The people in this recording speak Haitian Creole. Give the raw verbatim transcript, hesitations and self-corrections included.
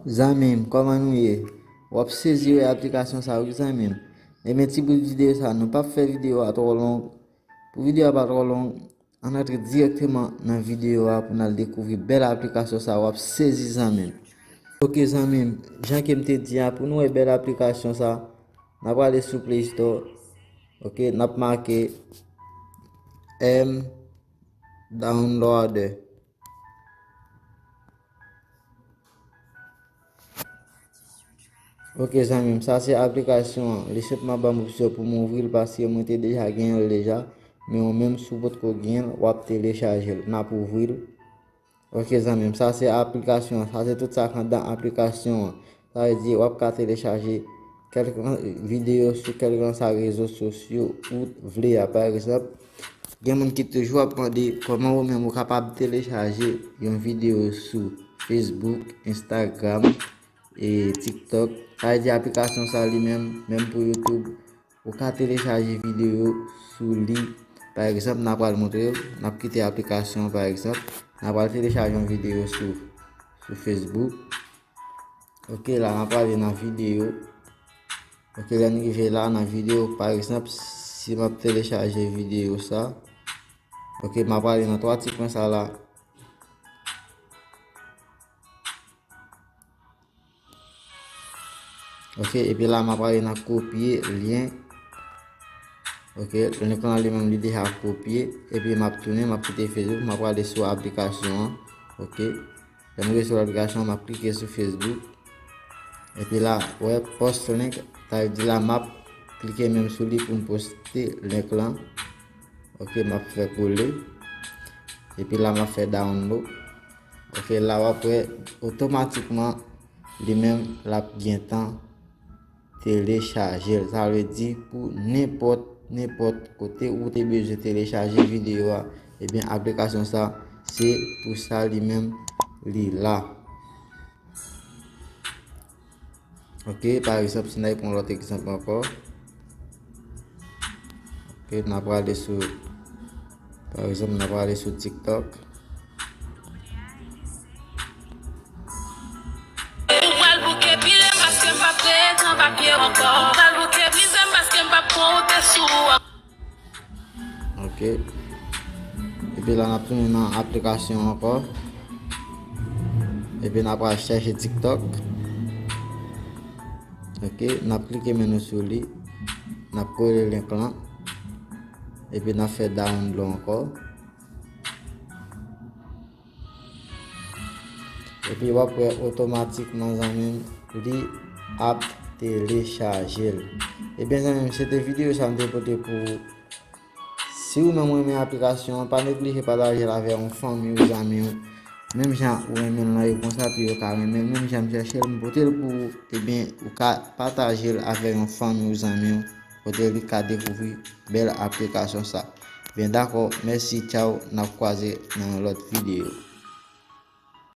Zanmi m, kòman nou ye? W ap sezi wè aplikasyon sa wi zanmi m. Ebyen ti bout videyo sa, nou p ap fè videyo a twò long. Pou videyo a pa twò long, ann antre dirèkteman nan videyo a pou n al dekouvri bèl aplikasyon sa, w ap sezi zanmi m. Ok zanmi m, jan ke m te di a, pou nou wè bèl aplikasyon sa, n a prale sou Play Store. Ok, n ap make M Downloader. Ok zanmi m, sa se aplikasyon an. Li senpman ban m opsyon pou m ouvri l paske mwen te deja genyen l deja. Men ou menm si w potko genyen l, w ap telechaje l. N ap ouvri l. Ok zanmi m, sa se aplikasyon an. Sa se tout sa k anndan aplikasyon an. Sa vle di w ap ka telechaje kèlkanswa videyo sou kèlkanswa rezo sosyo ou vle a. Pa egzanp, gen moun ki toujou ap mande kòman ou menm ou kapab telechaje yon videyo sou Facebook, Instagram, e TikTok. Sa vle di aplikasyon sa li menm, menm pou YouTube, ou ka telechaje videyo sou li. Pa egzanp, n a pral montre w, n ap kite aplikasyon an pa egzanp, n a pral telechaje yon videyo sou, sou Facebook. Ok, la n a prale nan videyo. Ok, lè n rive la nan videyo, pa egzanp, si m ap telechaje videyo sa, ok, m a prale nan twa ti pwen sa la. Ok, epi la m a prale nan kopye lyen. Ok, link lan li menm li deja kopye. Epi m ap tounen, m ap kite Facebook, m ap prale sou aplikasyon an. Ok. Lè m rive sou aplikasyon an, m ap klike sou Facebook. Epi la, w wè post link, sa vle di la m ap klike menm sou li pou m poste link lan. Ok, m ap fè kole. Epi la, m ap fè download. Ok, la w ap wè otomatikman li menm l ap gentan telechaje l. Sa vle di pou nenpòt, nenpòt kote ou te bezwen telechaje videyo a, ebyen aplikasyon sa se pou sa li menm li la. Ok, pa egzanp, si n al pran lòt egzanp ankò. Ok, n a prale sou, pa egzanp, n a prale sou TikTok. Ou pral bouke pile paske m p ap ret nan papye ankò. Ou pral bouke mizè m paske m p ap konte sou ou ankò. Ok. Epi la n ap tounen nan aplikasyon ankò. Epi n ap al chèche TikTok. Ok, n ap klike men nou sou li. N ap kole link lan. Epi n ap fè download ankò. Epi w ap wè otomatikman zanmi m li ap telechaje l. Ebyen zanmi m, se te videyo sa m te pote pou ou. Si ou menm ou renmen aplikasyon an, pa neglije pataje l avè yon fanmi ou zanmi w. Menm jan ou renmen l nan yo konsa tou yo ka renmen l. Menm jan m chèche l, m pote l pou ou. Ebyen ou ka pataje l avè yon fanmi ou zanmi w. Kote li ka dekouvri bèl aplikasyon sa. Byen dakò, mèsi, tchaw, n ap kwaze nan yon lòt videyo.